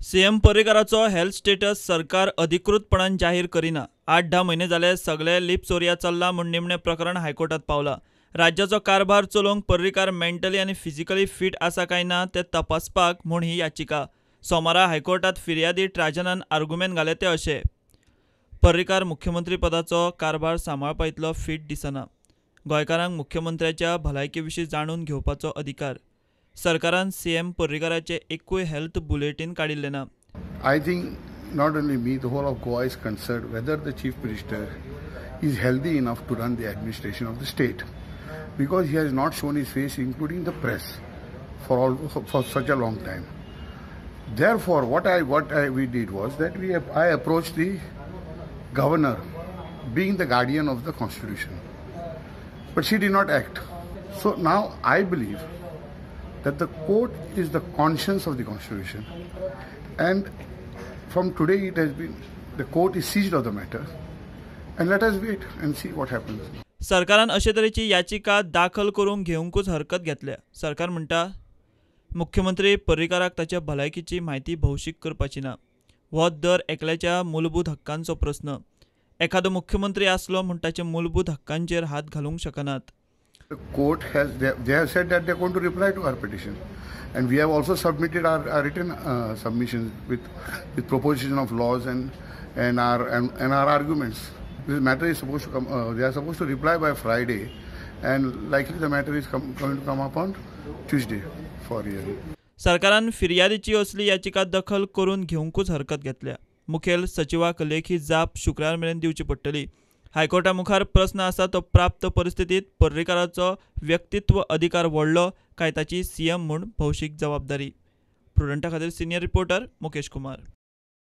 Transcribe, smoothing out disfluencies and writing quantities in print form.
CM पर्रीकाराचो health status सरकार अधिकृतपणान जाहीर करिना. 8-10 म्हयने जाले सगळे लिपचोरया चल्ला म्हूण निमणें प्रकरण हायकोर्टात पावला. राज्याचो कारभार चलोवंक पर्रीकार मेंटली आनी फिजिकली फिट आसा काय ना तें तपासपाक म्हूण ही याचिका. सोमारा हायकोर्टात फिर्यादी ट्राजनान आर्गुमेंत घाले ते अशे: पर्रीकार मुख्यमंत्री पदाचो कारभार सांबाळपा इतलो फिट दिसना. गोंयकारांक मुख्यमंत्र्याच्या भलायके विशीं जाणून घेवपाचो अधिकार. सरकारान सीएम पर्रीकाराचें एकूय हेल्थ बुलेटीन काडिल्लें ना. I think not only me, the whole of Goa is concerned whether the Chief Minister is healthy enough to run the administration of the state, because he has not shown his face, including the press, for such a long time. Therefore, what we did was that I approached the governor, being the guardian of the constitution, but she did not act. So now I believe that the court is the conscience of the constitution, and from today it has been, the court is seized of the matter, and let us wait and see what happens. सरकारान अशे तरेची याचिका दाखल करूंक घेवंकूच हरकत घेतल्या. सरकार म्हणटा मुख्यमंत्री पर्रीकाराक ताच्या भलायकीची म्हायती भौशीक करपाची ना. हो दर एकल्याच्या मूलभूत हक्कांचो प्रस्न. एखादो मुख्यमंत्री आसलो म्हूण ताच्या मूलभूत हक्कांचेर हात घालूंक शकनात. The court has, they have said that they are going to reply to our petition, and we have also submitted our written submissions with proposition of laws and our arguments. This matter is supposed to come, they are supposed to reply by Friday, and likely the matter is going to come up on Tuesday for hearing. सरकारान फिर्यादीची असली याचिका दखल करून घेवंकूच हरकत घेतल्या. मुखेल सचिवाक लेखी जाप शुक्रार मेरेन दिवची पडटली. हायकोर्टा मुखार प्रस्न आसा तो प्राप्त परिस्थितीत पर्रीकाराचो व्यक्तित्व अधिकार व्हडलो काय ताची सीएम म्हूण भौशीक जबाबदारी. प्रुडंटा खातीर सिनियर रिपोर्टर मुकेश कुमार.